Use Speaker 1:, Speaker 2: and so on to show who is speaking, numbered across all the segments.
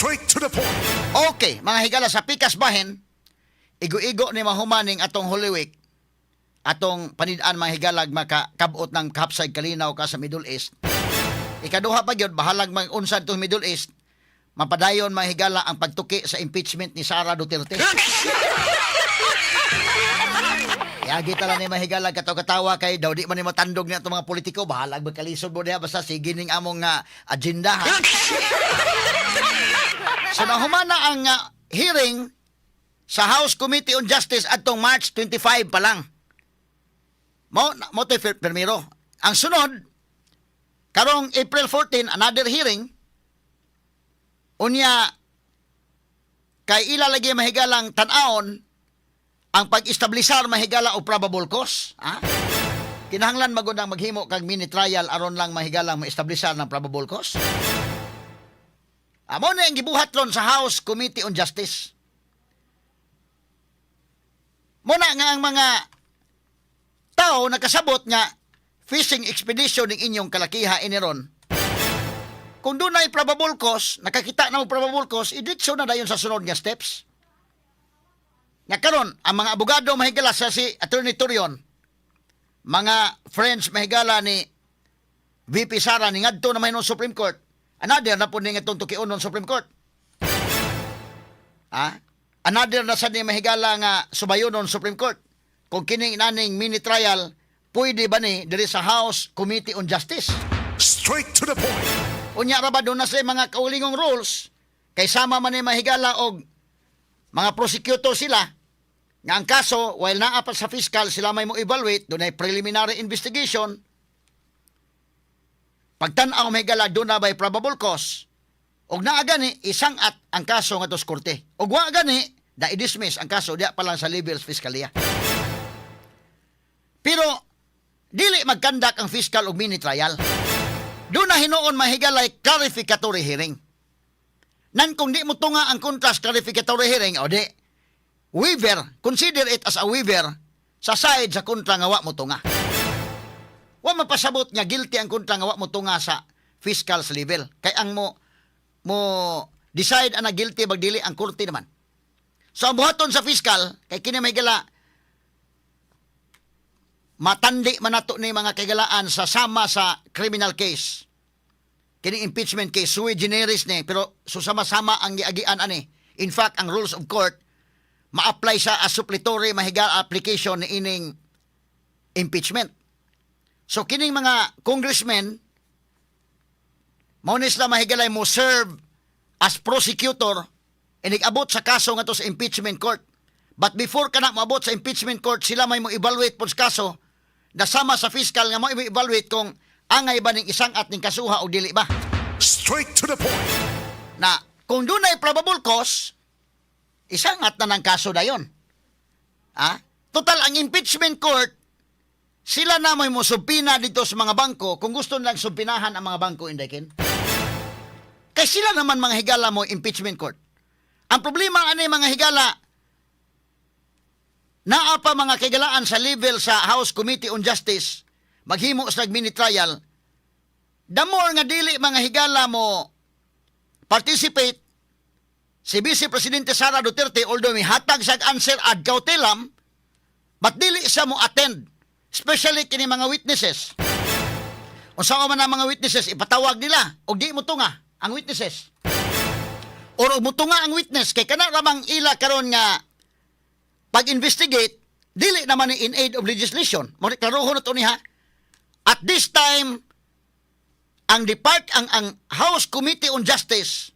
Speaker 1: Straight to the point.
Speaker 2: Okay, mga higala, sa pikas bahin, igo-igo ni mahumaning atong Holy Week, atong panidaan, mga higalag, makakabot ng kapsay kalinaw ka sa Middle East. Ikaduha pa gyud, bahalag mag-unsad tong Middle East, mapadayon, mga higala, ang pagtuki sa impeachment ni Sara Duterte. Yagi tala ni mahigalag katawa-katawa kay daw di man ni matandog ni atong mga politiko, bahalag magkalisod mo diha, basta sige ning among agenda, ha. So nahumana ang hearing sa House Committee on Justice atong March 25 pa lang. Mo mo to'y permiro. Ang sunod karong April 14, another hearing. Unya kay ila lagi, mahigalang, tan-awon ang pag-establisar, mahigala, og probable cause. Ha? Kinahanglan magundang maghimo kag mini trial aron lang, mahigalang, maestablisar ng probable cause. Amo na ang gibuhat ron sa House Committee on Justice. Muna nga ang mga tao nakasabot nga fishing expedition ng inyong kalakiha iniron. Kung doon ay probable cause, nakakita na mo probable cause, iditso na dayon sa sunod nga steps. Nga karon ang mga abogado, mahigala, sa si Attorney Torion, mga friends, mahigala, ni VP Sara ni ngadto na may Supreme Court. Another na po ni itong tukion ng Supreme Court. Ha? Another na sa ni, mahigala, nga subayon ng Supreme Court. Kung kining inaning mini trial, pwede ba ni diri sa House Committee on Justice?
Speaker 1: Straight to the point.
Speaker 2: Unya ra ba doon na sila mga kaulingong rules kay sama man ni, mahigala, og mga prosecutor sila nga ang kaso while naa pa sa fiscal, sila may mo evaluate, doon ay preliminary investigation. Pagtan-aw, mahigala, doon na by probable cause og naa gani, isang at ang kaso nga sa korte, og wa gani, da i-dismiss ang kaso diya pa lang sa level sa fiskalya. Pero dili mag-conduct ang fiscal og mini trial. Doon na hinuon, mahigalay, clarificatory hearing. Nan kung di mo tunga ang kontra sa clarificatory hearing, o di, waiver, consider it as a waiver sa side sa kontra nga wa mo tunga. Wa mapasabot nga guilty ang kontra nga wa mo tunga sa fiscal level. Kay ang mo decide ana guilty bagdili, ang korte naman. So ang buhaton sa fiscal, kay kini may gala, matandi man nato ni, mga kaigalaan, sa sama sa criminal case. Kining impeachment case sui generis ni, pero susama-sama ang giagian ani. In fact, ang rules of court ma-apply sa as suppletory, mahigal, application ni ining impeachment. So kining mga congressmen mao ni sila, mahigalay, mo serve as prosecutor inig abot sa kaso nga to sa impeachment court. But before kana moabot sa impeachment court, sila may mo evaluate po sa kaso na sama sa fiscal nga mo evaluate kung angay ba ning isang at ning kasuha o dili ba.
Speaker 1: Straight to the point.
Speaker 2: Na kung doon ay probable cause, isangat na ng kaso dayon. Ah? Total, ang impeachment court, sila na may mo subpoena dito sa mga bangko kung gusto nilang subpoenahan ang mga bangko, Indekin. Kay sila naman, mga higala, mo impeachment court. Ang problema ani, mga higala, naa pa, mga kaigalaan, sa level sa House Committee on Justice, maghimo sa mini trial, the more nga dili, mga higala, mo participate si Vice Presidente Sara Duterte, although may hatag sa answer ad cautelam, but dili siya mo attend, especially kini mga witnesses. Unsa man ang mga witnesses, ipatawag nila og di mo tunga ang witnesses or mutunga ang witness kay kana ramang ila karon nga pag-investigate, dili naman ni in aid of legislation. Mo klarohon na to niya. At this time, ang depart ang House Committee on Justice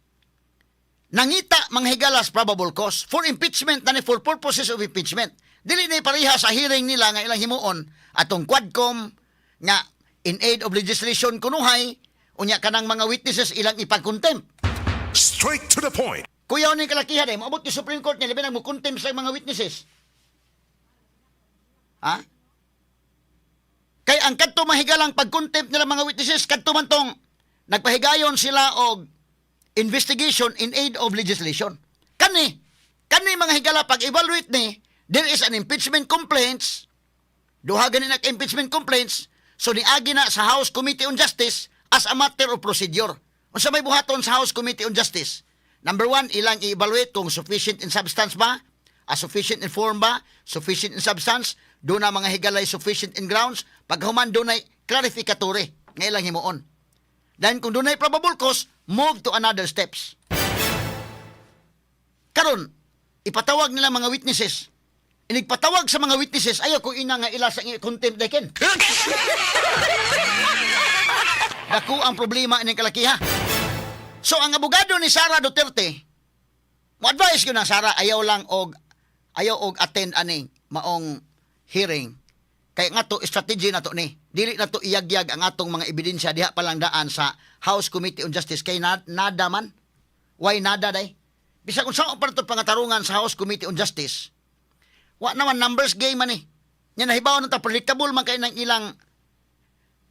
Speaker 2: nangita, mga higalas, probable cause for impeachment na ni, for purposes of impeachment. Dili ni pareha sa hearing nila nga ilang himuon atong Quadcom nga in aid of legislation kunuhay, unya kanang mga witnesses ilang ipag-contempt.
Speaker 1: Straight to the point.
Speaker 2: Kuyaw ni kalakihan eh, moabot ni Supreme Court niya, labi nang mo-contempt sa mga witnesses. Ha? Kay ang kadto, mahigalang, pag-contempt nila mga witnesses, kadto man tong nagpahigayon sila og investigation in aid of legislation. Kani, mga higala, pag-evaluate ni, there is an impeachment complaints, duha gani nag impeachment complaints, so niagi na sa House Committee on Justice as a matter of procedure. Unsa may buhaton sa House Committee on Justice? Number one, ilang i-evaluate kung sufficient in substance ba, a sufficient in form ba, sufficient in substance, duna, mga higalay, sufficient in grounds, paghuman dunay clarificatory nga ilang himuon. Then kung dunay probable cause, move to another steps. Karon, ipatawag nila mga witnesses. Inigpatawag sa mga witnesses, ayaw ko ina nga ila sa contempt deken. Dako ang problema ining kalakiha. So ang abogado ni Sara Duterte, mo advise ko na, "Sara, ayaw og attend aning maong hearing." Kay nga to strategy na to ni. Dili na to iyagyag ang atong mga ebidensya diha pa lang daan sa House Committee on Justice kay nada man. Why nada day? Bisag unsa pa to pangatarungan sa House Committee on Justice, wa naman, numbers game man eh. Nya nahibaw na ta, predictable man kay ng ilang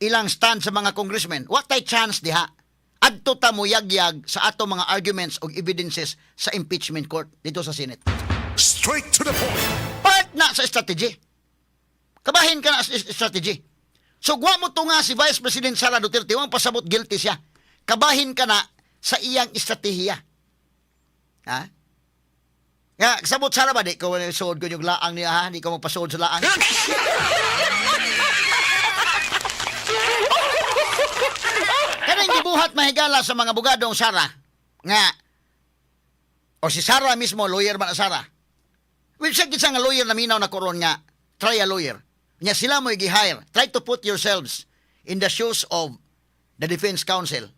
Speaker 2: ilang stand sa mga congressmen. Wa tay chance diha. Adto ta mo yagyag sa ato mga arguments og evidences sa impeachment court dito sa Senate.
Speaker 1: Straight to the point.
Speaker 2: Part na sa strategy. Kabahin ka na sa strategy. So gwa mo to nga si Vice President Sara Duterte, wang pasabot guilty siya. Kabahin ka na sa iyang estratehiya. Ha? Nga, sabot Sara ba, di ko suod ko yung laang niya ha, di ko magpasuod sa laang. Kanang gibuhat, mahigala, sa mga abogadong Sara, nga, o si Sara mismo, lawyer man ang Sara. Well, siya kinsa nga lawyer na minaw na koron nga trial lawyer. Nya sila mo gi-hire. Try to put yourselves in the shoes of the defense counsel.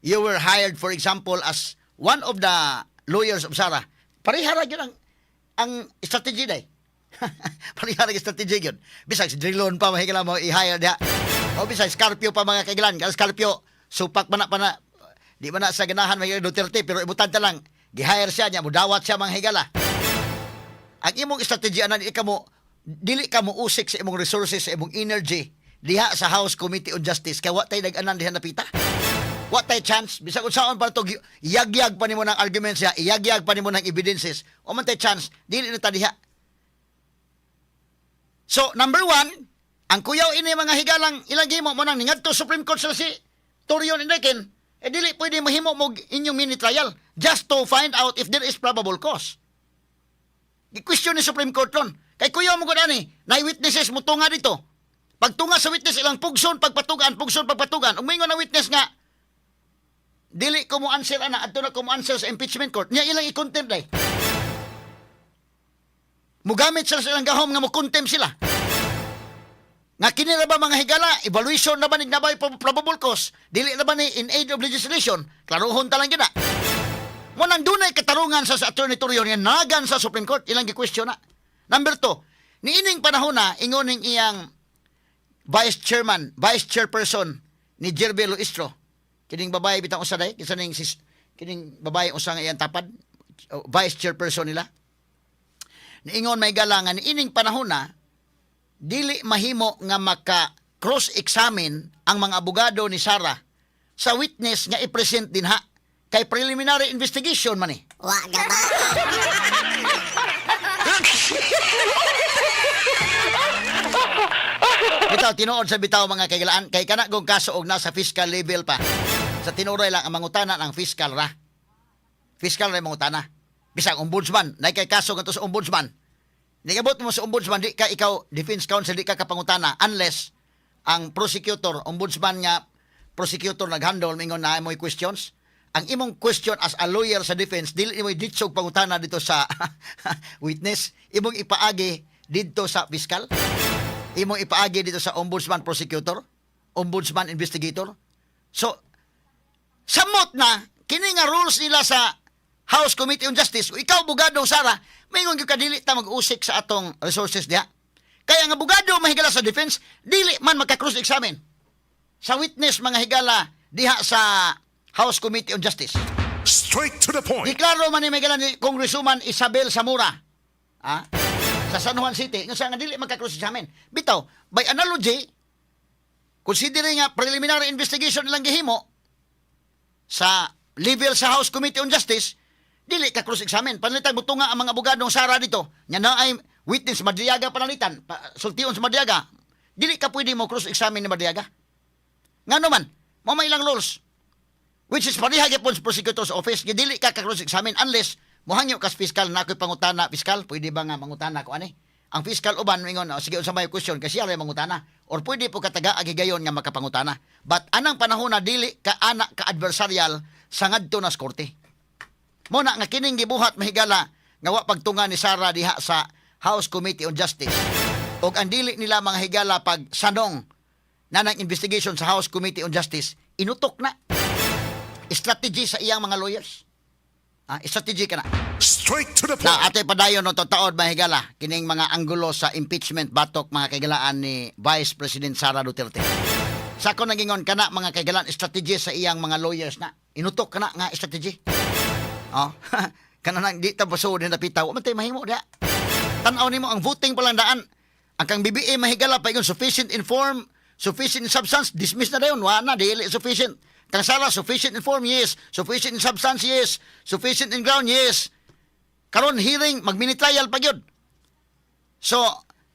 Speaker 2: You were hired, for example, as one of the lawyers of Sara. Pareha ra gyud ang strategy day. Pareha ra gyud strategy gyud. Bisag si Drilon pa, mahigala, mo i-hire diha. O bisag Scorpio pa, mga kaigilan. Kaya Scorpio, supak man na pa na. Di man na sa ganahan mga Duterte, pero ibutan ta lang. Gi-hire siya niya, mudawat siya, mga higala. Ang imong strategy anan, ka mo dili ka mo usik sa imong resources, sa imong energy diha sa House Committee on Justice kay wa tay nag-anan diha napita. Wa tay chance bisag unsaon pa to, iyagyag pa nimo ng arguments siya, iyagyag pa nimo ng evidences. Wa man tay chance, dili na ta diha. So number one, ang kuyaw ini, mga higalang, ilang gihimo mo nang ningadto Supreme Court sa si Torion Enriquez, eh dili pwede mahimo mo inyong mini trial just to find out if there is probable cause. Gi-question ni Supreme Court ron. Kay kuya mo gud ani, na witnesses mo tunga dito. Pagtunga sa witness, ilang pugson pagpatugan, pugson pagpatugan. Ug moingon ang witness nga dili ko mo answer ana, adto na ko mo answer sa impeachment court. Nya ilang i-contempt day. Mugamit sila sa ilang gahom nga mo contempt sila. Nga kini ra ba, mga higala, evaluation na ba ni nabay probable cause, dili na ba ni in aid of legislation, klarohon ta lang gyud na. Mo nang dunay katarungan sa Attorney Torion nga nagan sa Supreme Court, ilang gi-question na. Number two, niining panahon na, ingon ning iyang vice chairman, vice chairperson ni Jervy Luistro. Kining babae bitang usa day, kinsa ning sis, kining babae usa nga iyang tapad, o, vice chairperson nila. Niingon may gala nga niining panahon na dili mahimo nga maka cross-examine ang mga abogado ni Sara sa witness nga i-present dinha kay preliminary investigation man eh.
Speaker 3: Wa gaba.
Speaker 2: Bitaw, tinuod sa bitaw, mga kaigalaan, kay kana gong kaso og nasa fiscal level pa. Sa tinuray lang ang mangutana ang fiscal ra. Fiscal ra yung mangutana. Bisag ombudsman, nay kay kaso ngadto sa ombudsman. Nigabot mo sa ombudsman, di ka ikaw defense counsel, di ka kapangutana unless ang prosecutor, ombudsman nga prosecutor nag-handle, mingon na mo'y questions. Ang imong question as a lawyer sa defense, dili mo ditsog pangutana dito sa witness, imong ipaagi didto sa fiscal, imong ipaagi dito sa ombudsman prosecutor, ombudsman investigator. So, samot na, kini nga rules nila sa House Committee on Justice, kung ikaw abogadong Sara, maingon gyud ka dili ta mag-usik sa atong resources diha. Kaya nga abogado, mahigala, sa defense, dili man magka-cross examine sa witness, mga higala, diha sa House Committee on Justice.
Speaker 1: Straight to the point.
Speaker 2: Giklaro man ni mahigala ni Congresswoman Isabel Zamora. Ah, sa San Juan City, nga sa nga dili magka-cross examine. Bitaw, by analogy, considering nga preliminary investigation nilang gihimo sa level sa House Committee on Justice, dili ka cross examine. Panalitan mo nga ang mga abogadong Sara dito, nya na ay witness Madriaga panalitan, pa, sultion sa Madriaga, dili ka pwede mo cross examine ni Madriaga. Ngano man, mo may ilang rules. Which is pareha gyapon sa prosecutor's office, nga dili ka ka-cross examine unless mohangyo kas fiscal na ako'y pangutana, fiscal, pwede ba nga mangutana ko ani? Ang fiscal uban mingon, "Oh, sige, unsa may question?" Kasi siya ray mangutana. Or pwede po kataga ag higayon nga makapangutana. But anang panahon na dili ka ana ka adversarial sa ngadto na sa korte. Mo na nga kining gibuhat, mahigala, nga wa pagtunga ni Sara diha sa House Committee on Justice. Og ang dili nila, mga higala, pag sanong na ng investigation sa House Committee on Justice, inutok na. Strategy sa iyang mga lawyers. Ah, strategy ka na.
Speaker 1: Straight to the point.
Speaker 2: Na ate padayon no taod, mahigala, kining mga anggulo sa impeachment batok, mga kaigalaan, ni Vice President Sara Duterte. Sa ako nagingon kana, mga kaigalaan, strategy sa iyang mga lawyers na. Inutok kana nga strategy. Oh, kana nang di ta baso din napita, wa man tay mahimo diha. Tan-aw nimo ang voting pa lang daan. Ang kang BBM, mahigala, pa sufficient in form, sufficient in substance, dismiss na dayon, wa na, dili sufficient. Kang Sara, sufficient in form, yes. Sufficient in substance, yes. Sufficient in ground, yes. Karon hearing, mag mini trial pa gyud. So,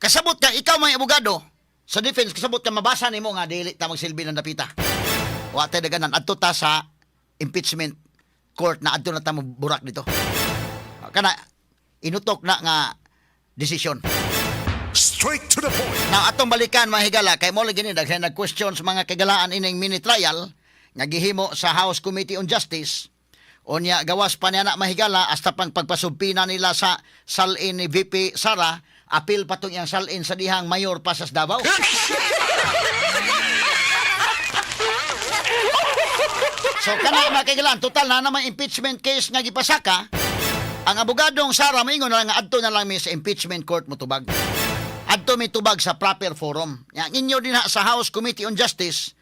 Speaker 2: kasabot ka ikaw may abogado sa defense, kasabot ka mabasa nimo nga dili ta magsilbi ng dapita. Wa tay daganan, adto ta sa impeachment court na, adto na ta mo burak dito. Kana inutok na nga desisyon.
Speaker 1: Straight to the point.
Speaker 2: Now, atong balikan, mga higala, kay mo lagi ni daghan nag-question sa mga kagalaan ining mini trial nga gihimo sa House Committee on Justice. Unya gawas pa niya na, mahigala, hasta pang pagpasubpoena nila sa salin ni VP Sara, apil pa tong iyang salin sa dihang mayor pa sa Davao. So kana, mga kaigalaan, total na naman impeachment case nga gipasaka. Ang abogadong Sara moingon na lang nga adto na lang mi sa impeachment court motubag. Adto mi tubag sa proper forum. Ya, inyo din ha sa House Committee on Justice,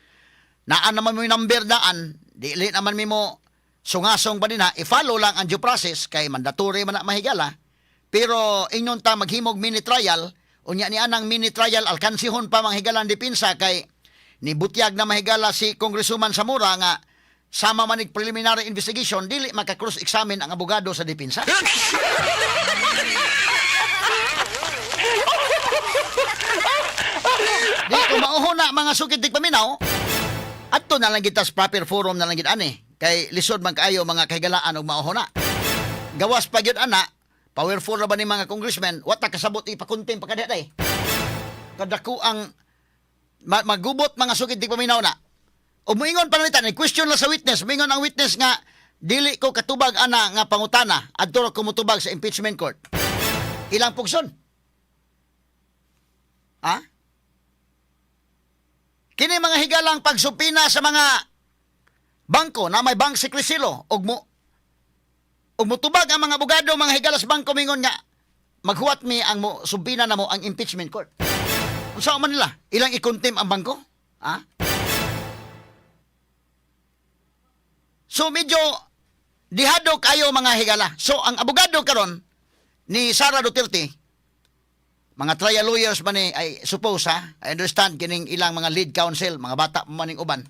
Speaker 2: naan naman mo yung number daan, dili naman mi mo sungasong pa din ha, i-follow lang ang due process kay mandatory man na, mahigala. Pero ingon ta maghimog mini trial, unya ni anang mini trial alkansihon pa, mga higala, ang depensa kay nibutyag na, mahigala, si Congresswoman Zamora nga sama manig preliminary investigation, dili maka cross examine ang abogado sa depensa. Di kung mauho na, mga sukid tigpaminaw, adto na lang kita sa proper forum na lang gid ani kay lisod man kaayo, mga kahigalaan, og mauho na. Gawas pa gyud ana, powerful ra ba ni mga congressmen, wa ta kasabot ipa-contempt pa kada day. Kadako ang magubot, mga sukid tigpaminaw na. O moingon pa nalita, ni question lang sa witness, moingon ang witness nga dili ko katubag ana nga pangutana, adto ra ko motubag sa impeachment court. Ilang pugson? Ha? Kini, mga higalang, pagsubpoena sa mga bangko na may bank secrecy law og motubag ang mga abogado, mga higala, sa bangko, mingon nga maghuwat mi ang mo subpoena na mo ang impeachment court. Unsa man nila? Ilang i-contempt ang bangko? Ha? So medyo dihado kayo, mga higala. So ang abogado karon ni Sara Duterte, mga trial lawyers man ni, I suppose ha, I understand kining ilang mga lead counsel, mga bata pa man ning uban.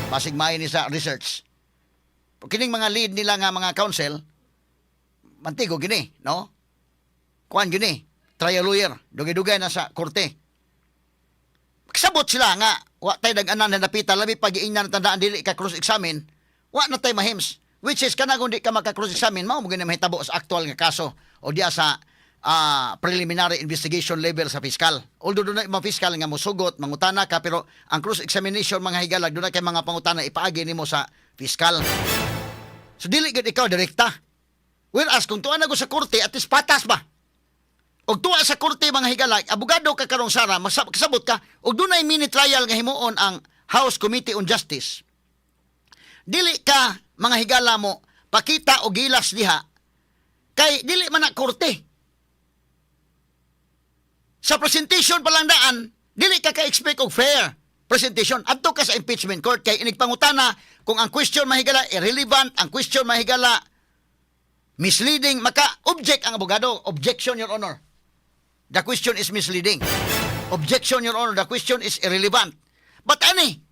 Speaker 2: Basig maayo ni sa research. Kining mga lead nila nga mga counsel, mantigo gini, no? Kuan gini, trial lawyer, dugay-dugay na sa korte. Kasabot sila nga wa tay dag-anan na napita, labi pag giingnan tandaan dili ka cross examine, wa na tay mahims. Which is kana kung di ka maka cross examine, mao mo gini mahitabo sa actual nga kaso o diya sa preliminary investigation level sa fiscal. Although doon na mga fiscal nga mosugot, mangutana ka, pero ang cross examination, mga higalag, doon na kay mga pangutana ipaagi nimo sa fiscal. So dili gid ikaw direkta. Whereas kung tuwa na ko sa korte, at least patas ba? Og tuwa sa korte, mga higala, abogado ka karong Sara, kasabot ka, og dunay mini trial nga himuon ang House Committee on Justice. Dili ka, mga higala, mo pakita og gilas diha kay dili man na korte. Sa presentation pa lang daan, dili ka ka-expect og fair presentation. Adto ka sa impeachment court kay inigpangutana kung ang question, mahigala, irrelevant, ang question, mahigala, misleading, maka-object ang abogado. "Objection, Your Honor. The question is misleading. Objection, Your Honor. The question is irrelevant." But ani,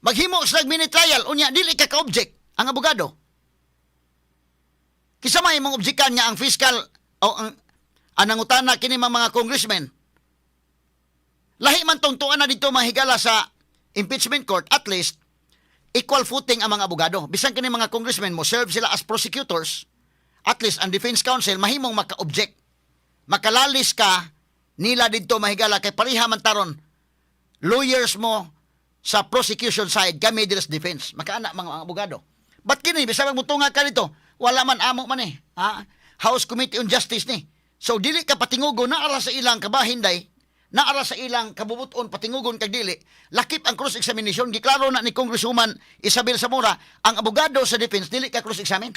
Speaker 2: maghimo sa mini trial, unya dili ka ka-object ang abogado. Kisa may mga objectan nga ang fiscal o ang nangutana kini mga congressmen. Lahi man tong tuan na dito, mahigala, sa impeachment court, at least Equal footing ang mga abogado. Bisan kini mga congressmen mo serve sila as prosecutors, at least ang defense counsel mahimong maka-object. Makalalis ka nila didto, mahigala, kay pareha man taron lawyers mo sa prosecution side, kami diri sa defense. Makaana mga abogado. But kini bisan magmutunga ka dito, wala man, amo man eh. Ha? House Committee on Justice ni. So dili ka patingugon, naara sa ilang kabahin day, naara sa ilang kabubuton patingugon kag dili. Lakip ang cross examination, giklaro na ni Congresswoman Isabel Zamora, ang abogado sa defense dili ka cross examine.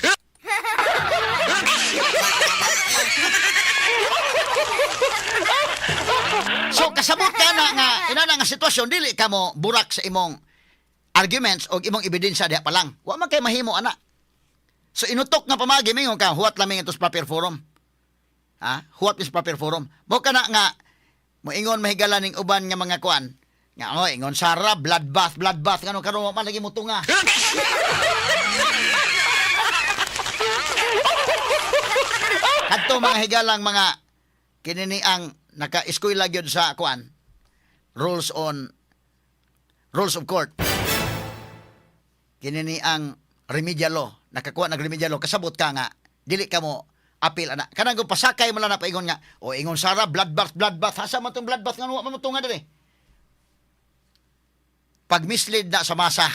Speaker 2: So kasabot ka na nga inana nga sitwasyon, dili ka mo burak sa imong arguments o imong ebidensya diha pa lang. Wa man kay mahimo ana. So inutok nga pamagi, mingon ka, huwat laming ito sa proper forum. Ha? Huwat is proper forum. Mo kana nga moingon, mahigala, ning uban nga mga kuan nga oh, ingon Sara bloodbath, bloodbath, ngano karon wa man lagi motunga. Kadto mga higalang mga kinini ang naka-eskwela gyud sa kuan, rules on rules of court. Kinini ang remedial law, nakakuha nag remedial law, kasabot ka nga dili ka mo appeal ana. Kanang kung pasakay mo lang na paingon nga, o ingon Sara bloodbath, bloodbath, asa man tong bloodbath nga wa man motunga diri? Pag mislead na sa masa,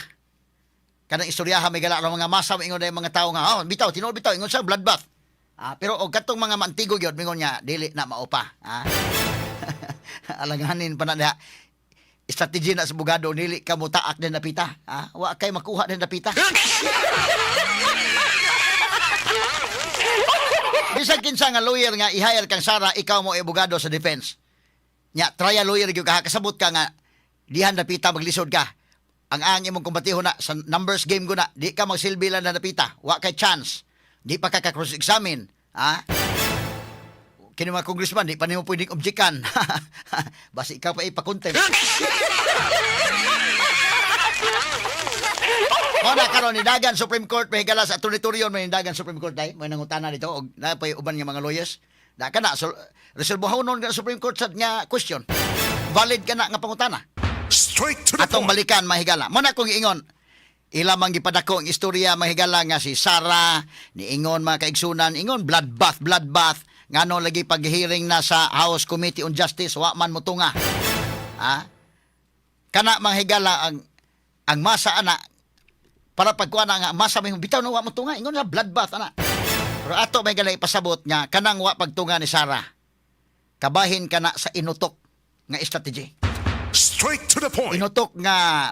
Speaker 2: kanang istoryaha may gala mga masa, ingon na yung mga tao nga, "Oh, bitaw, tinuod bitaw, ingon sa bloodbath." Ah, pero og katong mga mantigo gyud mingon nga dili na maupa, ah. Alanganin pa na diha. Strategy na sa abogado, dili ka mo taak din napita, ah. Wa kay makuha din napita. Bisan kinsa nga lawyer nga i-hire kang Sara, ikaw mo abogado sa defense. Nya, trial lawyer gyud ka, kasabot ka nga dihan napita maglisod ka. Ang imong kumbatiho na sa numbers game ko na, di ka magsilbi lang na napita. Wa kay chance. Di pa ka ka-cross examine. Ha? Kini mga congressman, di pa nimo pwedeng objectan. Basi ikaw pa ipa-contempt. Mo na karon ni dagan Supreme Court, may higala sa Atty. Torion, may dagan Supreme Court dai, may nangutana dito og naa pay uban nga mga lawyers. Da kana so, resolbohon nga Supreme Court sad nga question. Valid kana nga pangutana.
Speaker 1: Straight to the
Speaker 2: Atong
Speaker 1: point.
Speaker 2: balikan, mahigala. Mo na kong ingon, ila man gipadako ang istorya, mahigala, nga si Sara niingon, mga kaigsunan, ingon bloodbath, bloodbath, ngano lagi pag-hearing na sa House Committee on Justice wa man motunga. Ha? Kana, mga higala, ang masa ana para pagkuha na nga masa may bitaw na wa motunga, ingon na bloodbath ana. Pero ato may gala ipasabot nga kanang wa pagtunga ni Sara, kabahin kana sa inutok nga strategy.
Speaker 1: Straight to the point.
Speaker 2: Inutok nga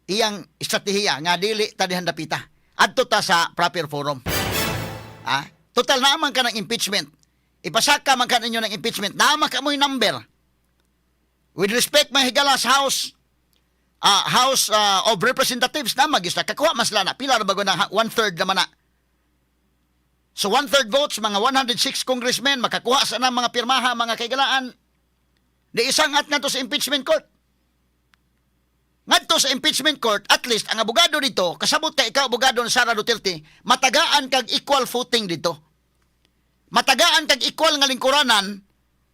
Speaker 2: iyang estratehiya nga dili ta dihan dapita. Adto ta sa proper forum. Ah, total naaman ka ng impeachment. Ipasaka man ka ninyo ng impeachment. Naaman ka mo'y number. With respect, mahigala, sa House of Representatives na magista kakuha mas lana pila ra bago na one third naman na. So one third votes, mga 106 congressmen makakuha sa na mga pirmaha, mga kaigalaan, di isang at ngadto sa impeachment court. Ngadto sa impeachment court, at least ang abogado dito, kasabot ka ikaw abogado ni Sara Duterte, matagaan kag equal footing dito. Matagaan kag equal nga lingkuranan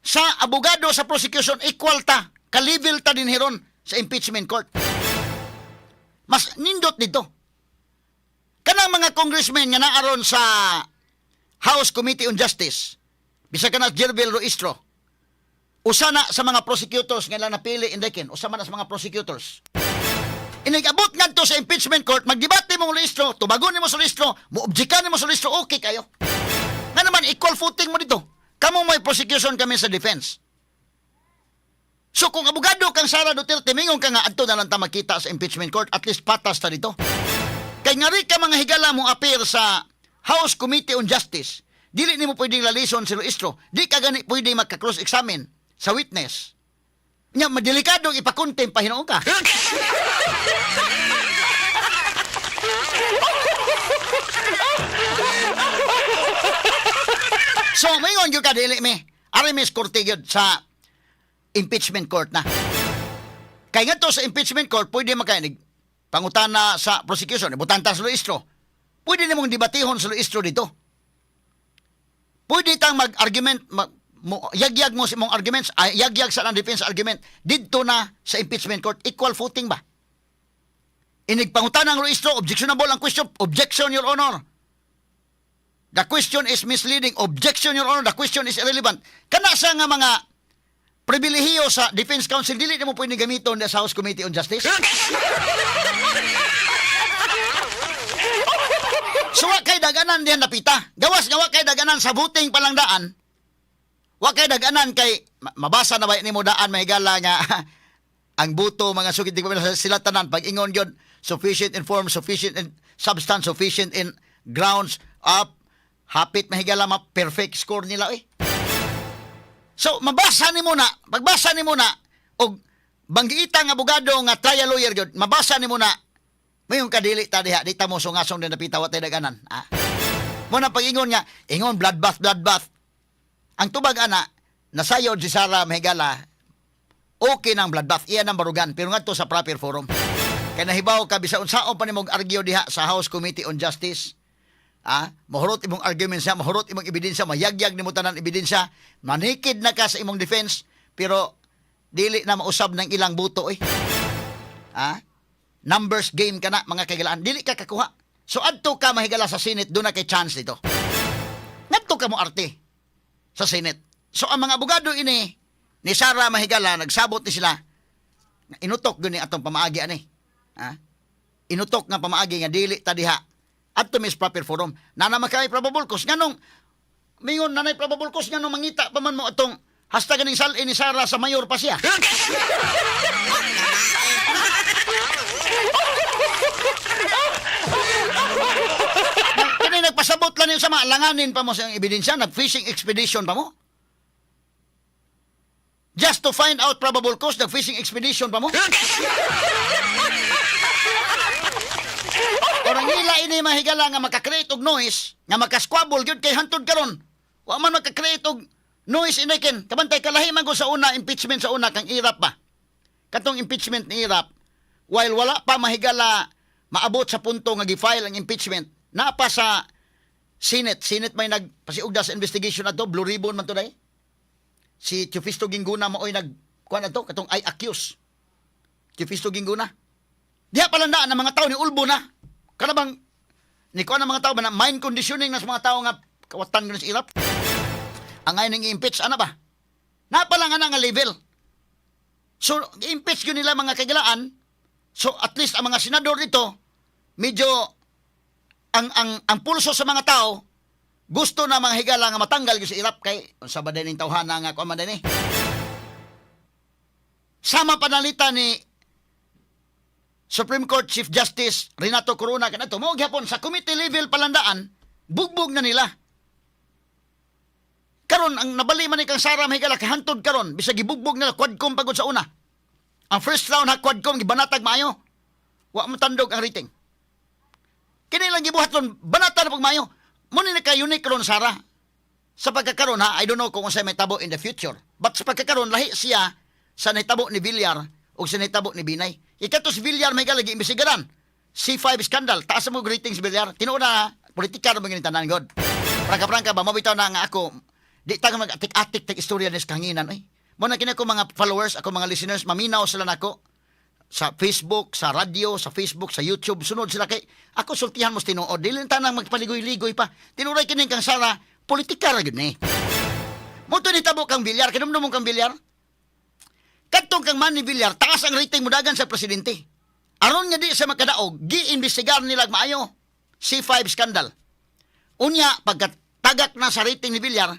Speaker 2: sa abogado sa prosecution, equal ta, ka-level ta din hiron sa impeachment court. Mas nindot dito. Kanang mga congressmen nga naaron sa House Committee on Justice, bisa ka na Gerville Luistro, usa na sa mga prosecutors nga ilang napili indekin, usa man na sa mga prosecutors. Inigabot ngadto sa impeachment court, magdebate mo Luistro, tubagon nimo sa Luistro, moobjekan nimo sa Luistro, okay kayo. Nga naman, equal footing mo dito. Kamo may prosecution, kami sa defense. So kung abogado kang Sara Duterte, mingon ka nga adto na lang ta makita sa impeachment court, at least patas ta dito. Kay nga ka mga higala mo appear sa House Committee on Justice, dili nimo pwedeng lalison si Luistro, di ka gani pwede magka-cross-examine sa witness. Nya madelikado ipa-contempt pa hinuon ka. So, maingon gyud ka dili mi. Ari mis korte gyud sa impeachment court na. Kay ngadto sa impeachment court, pwede makainig pangutana sa prosecution, ibutan ta sa Luistro. Pwede nimong debatihon sa Luistro dito. Pwede tang mag-argument, mo, yagyag mo sa imong arguments, ay, yagyag sa ang defense argument didto na sa impeachment court, equal footing ba? Inig pangutana ang Luistro, objectionable ang question. "Objection, Your Honor. The question is misleading." "Objection, Your Honor. The question is irrelevant." Kana sa nga mga pribilehiyo sa Defense Counsel, dili nimo pwede gamiton sa House Committee on Justice. So wa kay daganan dihan napita. Gawas nga wa kay daganan sa voting palang daan. Wa kay daganan kay mabasa na ba nimo daan, mahigala, nga ang buto, mga sukit, di ko sila tanan pag ingon gyud sufficient in form, sufficient in substance, sufficient in grounds up hapit, mahigala, ma perfect score nila eh. So mabasa nimo na, pagbasa nimo na og banggiita nga abogado nga trial lawyer gyud, mabasa nimo na mayon kadili ta diha, di ta mo sungasong din napita, wa tay daganan. Ah. Mo na pag-ingon nga, ingon bloodbath, bloodbath. Ang tubag ana, nasayod si Sara, mahigala, okay ng bloodbath, iyan ang barugan, pero ngadto sa proper forum. Kay nahibaw ka, bisa unsaon pa nimong argue diha sa House Committee on Justice, ah, mahurot imong argument siya, mahurot imong ebidensya, mayagyag nimo tanan ebidensya, manikid na ka sa imong defense, pero dili na mausab ng ilang buto eh. Ah? Numbers game ka na, mga kaigalaan, dili ka kakuha. So adto ka, mahigala, sa Senate, doon na kay chance dito. Ngadto ka mo arte sa Senate. So ang mga abogado ini ni Sara, mahigala, nagsabot ni sila nga inutok gyud ni atong pamaagi ani. Ha? Inutok nga pamaagi nga dili ta diha. Adto mis proper forum. Nana man kay probable cause, nganong mingon nanay probable cause, nganong mangita pa man mo atong hasta ganing sal-in ni Sara sa mayor pa siya? Kani nagpasabot lang niyo sa mga langanin pa mo sa iyong ebidensya, nag-fishing expedition pa mo. Just to find out probable cause, nag-fishing expedition pa mo. Orang ila ini, mahigala, nga maka-create og noise, nga maka-squabble gyud kay hantod karon. Wa man maka-create og noise inikin. Kabantay, kalahi man ko sa una impeachment, sa una kang Erap ba. Katong impeachment ni Erap, while wala pa, mahigala, maabot sa punto nga gi-file ang impeachment, naa pa sa Senate. Senate may nagpasiugda sa investigation ato, Blue Ribbon man to day. Si Teofisto Guingona maoy nag kuan ato, katong I accuse. Teofisto Guingona. Diha pala na ang mga tao ni ulbo na. Kana bang ni kuan ang mga tao ba na mind conditioning na sa mga tao nga kawatan gyud si Erap. Ang ay nang impeach ana ba? Na pa lang ana nga level. So impeach gyud nila, mga kaigalaan. So at least ang mga senador dito medyo ang pulso sa mga tao gusto na, mga higala, nga matanggal gyud si Erap kay unsa ba din ning tawhana nga kuan man din eh. Sama panalita ni Supreme Court Chief Justice Renato Corona kanato, mao gyapon sa committee level palandaan bugbog na nila. Karon ang nabali man ni kang Sara, mahigala, kay hantod karon bisag gibugbog nila quadcom pagod sa una. Ang first round ha, quadcom, gibanatag maayo. Wa matandog ang rating. Kini lang gibuhat ron, banata na pag maayo. Mo ni naka-unique ron Sara. Sa pagkakaroon ha, I don't know kung unsay may tabo in the future. But sa pagkakaroon, lahi siya sa nahitabo ni Villar o sa nahitabo ni Binay. Ikato si Villar may galagi imbestigaran. C5 scandal, taas mo ratings Villar. Tinuod na, politika ra man tanan god. Prangka-prangka ba, mabitaw na nga ako, di ta mag-atik-atik tag istorya ni sa kahanginan. Ay. Mo na kini ako mga followers, ako mga listeners, maminaw sila nako sa Facebook, sa radyo, sa Facebook, sa YouTube, sunod sila kay ako sultihan mo sa tinuod. Dili na tanang magpaligoy-ligoy pa. Tinuray kini kang Sara, politika ra gyud ni. Mo to nitabo kang Villar, kinumdum mo kang Villar? Kadtong kang Manny Villar, taas ang rating mo dagan sa presidente. Aron nga di sa makadaog, gi-imbestigar nila maayo. C5 scandal. Unya, pagkatagak na sa rating ni Villar,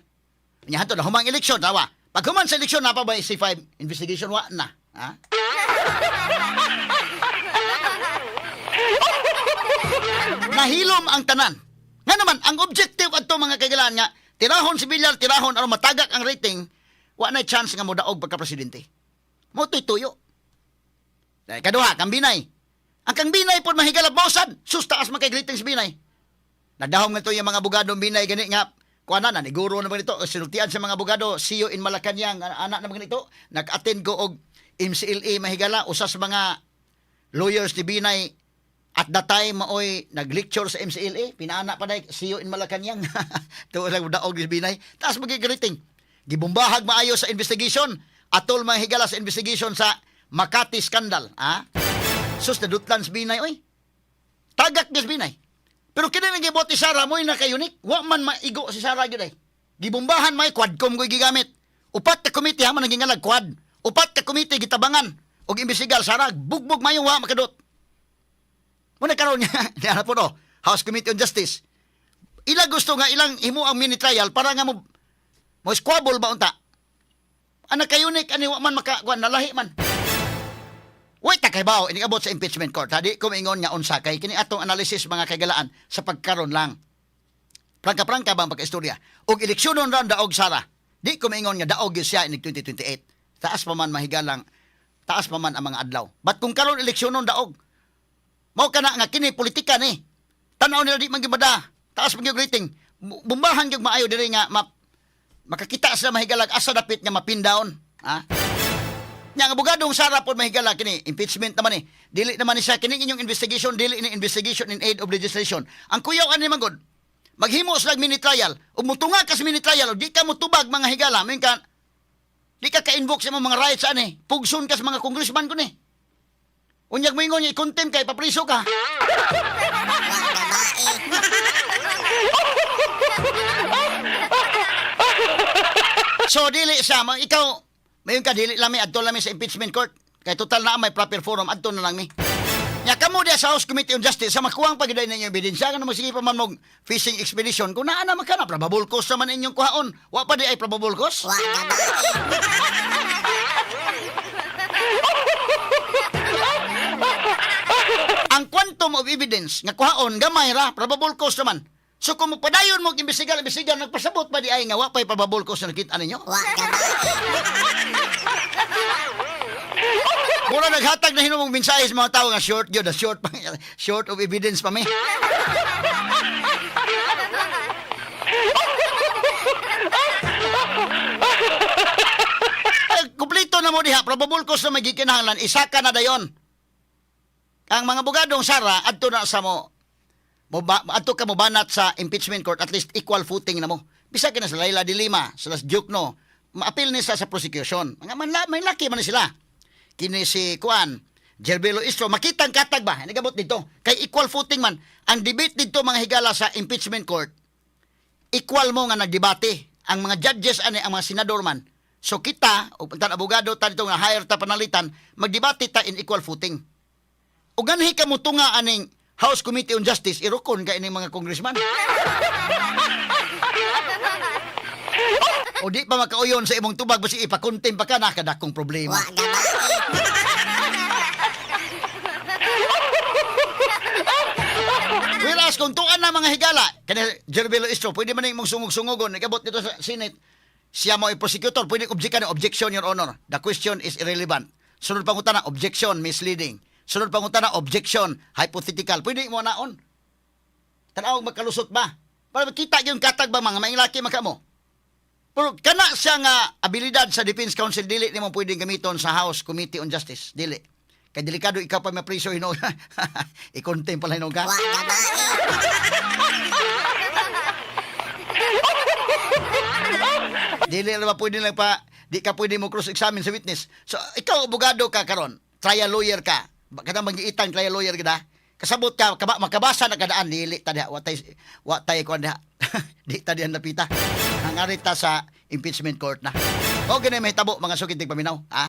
Speaker 2: nya hanto na humang eleksyon, tawa. Pag human sa eleksyon, napa ba C5 investigation? Wa na. Ha? Nahilom ang tanan. Nga naman, ang objective adto, mga kaigalaan, nga tirahon si Villar, tirahon aron matagak ang rating, wa na chance nga modaog pagka presidente. Mo to'y tuyo. Dahil kaduha, kang Binay. Ang kang Binay po mahigala bosad. Sus, taas man kay ratings Binay. Nadahom nga to yung mga abogado Binay gani nga kuan na niguro na ba nito, sinultian sa mga abogado, "See you in Malacanang," anak na mga nito. Nag-attend ko og MCLE, mahigala, usa sa mga lawyers ni Binay at that time maoy nag-lecture sa MCLE, pinaana pa day, "See you in Malacanang." Tuo lang daog ni Binay. Taas magig-rating. Gibumbahag maayo sa investigation. Atol mga higala sa investigation sa Makati scandal. Ah? Sus, nadutlan sa Binay, oy. Tagak gas Binay. Pero kini nang gibuhat ni Sara mo'y naka-unique. Wa man maigo si Sara gyud ay. Gibombahan may quadcom ko'y gigamit. Upat ka committee ha man naging ngalag quad. Upat ka committee gitabangan og imbestigar Sara bugbog mayo wa makadot. Muna karon nga niya po no. House Committee on Justice. Ila gusto nga ilang himo ang mini trial para nga mo mo squabble ba unta. Ana ka-unique ani wa man maka kuan nalahi man. Wait ta kay bao iniabot sa impeachment court. Hadi ko maingon nga unsa kay kini atong analysis, mga kagalaan, sa pagkaron lang. Prangka-prangka ba ang pagkaistorya? Og eleksyonon ron daog Sara. Di ko maingon nga daog gyud siya inig 2028. Taas pa man mahigalang, taas pa man ang mga adlaw. But kung karon eleksyonon, daog. Mao kana nga kini politika ni. Tan-aw nila di man gyud bada. Taas man gyud rating. Bumbahan gyud maayo diri nga makakita sila mahigalag asa dapit nga mapin down. Ha? Nya ang abogadong Sara pod, mahigala, kini impeachment naman ni. Dili naman ni siya kini inyong investigation, dili ni investigation in aid of legislation. Ang kuyaw ani man gud. Maghimo sila mini trial. Ug mutunga ka sa mini trial ug di ka motubag, mga higala, min ka di ka ka-invoke sa imong mga rights ani. Pugson ka sa mga congressman ko ni. Unyag moingon niya i-contempt ka, ipapriso ka.
Speaker 3: Wa babae.
Speaker 2: So dili siya ikaw mayon ka dili lang mi adto lang mi sa impeachment court. Kay total na may proper forum, adto na lang mi. Nya kamo diya sa House Committee on Justice sa makuwang pagiday ninyo ebidensya nga mo sige pa man mog fishing expedition kung naa na man ka na probable cause naman inyong kuhaon. Wa pa di ay probable cause.
Speaker 3: Wa babae.
Speaker 2: Ang quantum of evidence nga kuhaon gamay ra, probable cause naman. So kung mopadayon mo imbestigar imbestigar, nagpasabot pa di ay nga wa pay probable cause na nakita ninyo.
Speaker 3: Wa babae.
Speaker 2: Mura naghatag na hinumong mensahe sa mga tao nga short gyud, short pa, short of evidence pa mi. Ay, kumpleto na mo diha, probable cause na may gikinahanglan, isa ka na dayon. Ang mga abogadong Sara adto na sa mo mo ba, adto ka mo banat sa impeachment court, at least equal footing na mo. Bisag na sa Leila de Lima, sa Las Diokno, maapil ni sa prosecution. Mga man may laki man ni sila. Kini si Kuan, Gerbelo Istro, makitang katag ba? Nagabot dito. Kay equal footing man. Ang debate dito, mga higala, sa impeachment court, equal mo nga nagdebate. Ang mga judges ani ang mga senador man. So kita, o tan abogado ta dito nga hire ta panalitan, magdebate ta in equal footing. O ganhi ka mo tunga aning House Committee on Justice, irukon ka ining mga congressman. O di pa makauyon sa imong tubag, basi ipa-contempt pa ka, nakadakong problema.
Speaker 3: Wa babae.
Speaker 2: Whereas kung tuan na mga higala, kani Gerbelo Istro, pwede man imong sungog-sungogon, nagabot dito sa Senate, siya mo i-prosecutor, pwede object ka, "Objection, Your Honor. The question is irrelevant." Sunod pangutana, "Objection, misleading." Sunod pangutana, "Objection, hypothetical." Pwede mo naon. Tanaw magkalusot ba? Para makita yung katag ba mga maing laki maka mo. Pero kana siya nga abilidad sa defense counsel dili nimo pwedeng gamiton sa House Committee on Justice. Dili. Kay delikado ikaw pa mapriso hinuon. I-contempt pala hinuon ka.
Speaker 3: Wa babae.
Speaker 2: Dili na ba pwede lang pa, di ka pwede mo cross-examine sa witness. So, ikaw, abogado ka karon, trial lawyer ka, kanang magiitang trial lawyer ka na, kasabot ka, makabasa na kadaan, dili ta diha, wa tay kuan diha. Di ta diha napita. Ang ta sa impeachment court na. O ganay mahitabo mga sukit paminaw, ha?